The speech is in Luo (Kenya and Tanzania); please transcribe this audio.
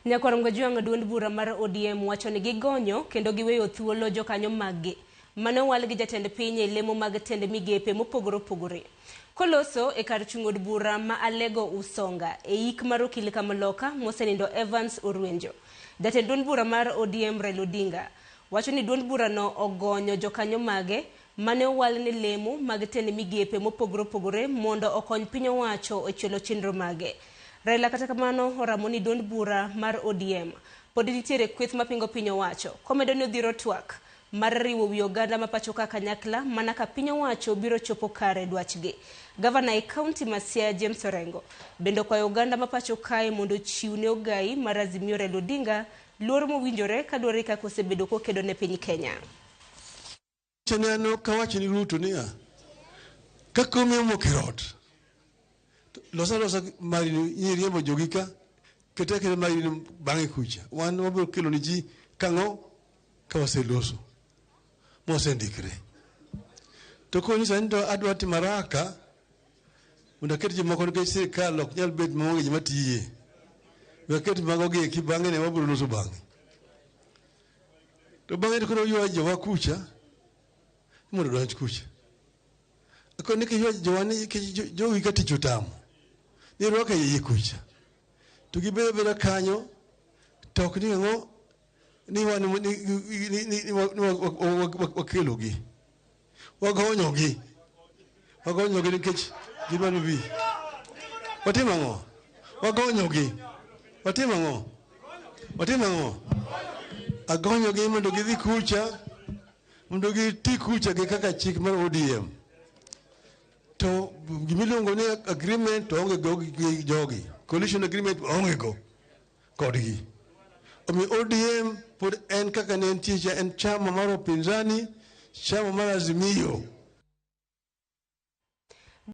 Nyakwar Ngwejwang' duond bura mar ODM wacho ni gigonyo kendo giweyo thuolo jokanyo maggi mane owal gi jatend piny e lemo mag tend migepe mopogore opogore. Koloso e kar chung' od bura ma Alego Usonga e yik mar okil Kamaloka mosenindo Evans Orwenjo. Jatend duond bura mar ODM Raila Odinga wacho ni duond burano ogonyo jokanyo mage mane owal ne lemo mag tend migepe mopogore opogore mondo okony piny owacho e chwalo chenro mage. Raila kata kamano oramo ni duond bura mar ODM pod nitiere kweth mapingo piny owacho komedo ni odhiro twak mar riwo wi oganda ma pacho ka kanyakla mana ka piny owacho biro chopo kare dwachgi. Gavana e kaunti ma Siaya James Orengo bende okwayo oganda ma pacho kae mondo ochiw ne ogai mar Azimio Raila Odinga luor mowinjore kaluwore gi kaka osebedo kokedo ne piny Kenya. Ne an ok awach ni Ruto niya, ka komi omoko e rot, los alosa mari ni iriembo jogi ka, ket aketa mari ni bang'e kucha. Wan wabiro kelo ni ji kang'o ka waseloso mosendikre. To konyisa ni to adwa timo haraka mondo aket jomoko nikech sirikal ok nyal bet maonge joma tiye. We aket mago gi eki bang'e ne wabiro loso bang'e. To bang'e to koro ywa jowa kucha mondo odonj kucha. Koro ni kiywa jowa ni jogi ka tich otamo. Ni rwako e iye kucha. To gibedo abeda kanyo to ok ni ang'o ni wan ni wakelogi. Wagonyogi. Wagonyogi nikech gidwaro bi. Watimo ang'o? Wagonyogi. Watimo ang'o? Watimo ang'o? Agonyogi mondo gidhi kucha, mondo giti kucha gi kaka chik mar ODM. To gimiluongo ni agreement to onge go gi jogi. Coalition agreement onge go kodgi. Omiyo ODM pod en kaka ne entie cha, en chama mar upinzani, chama mar Azimio.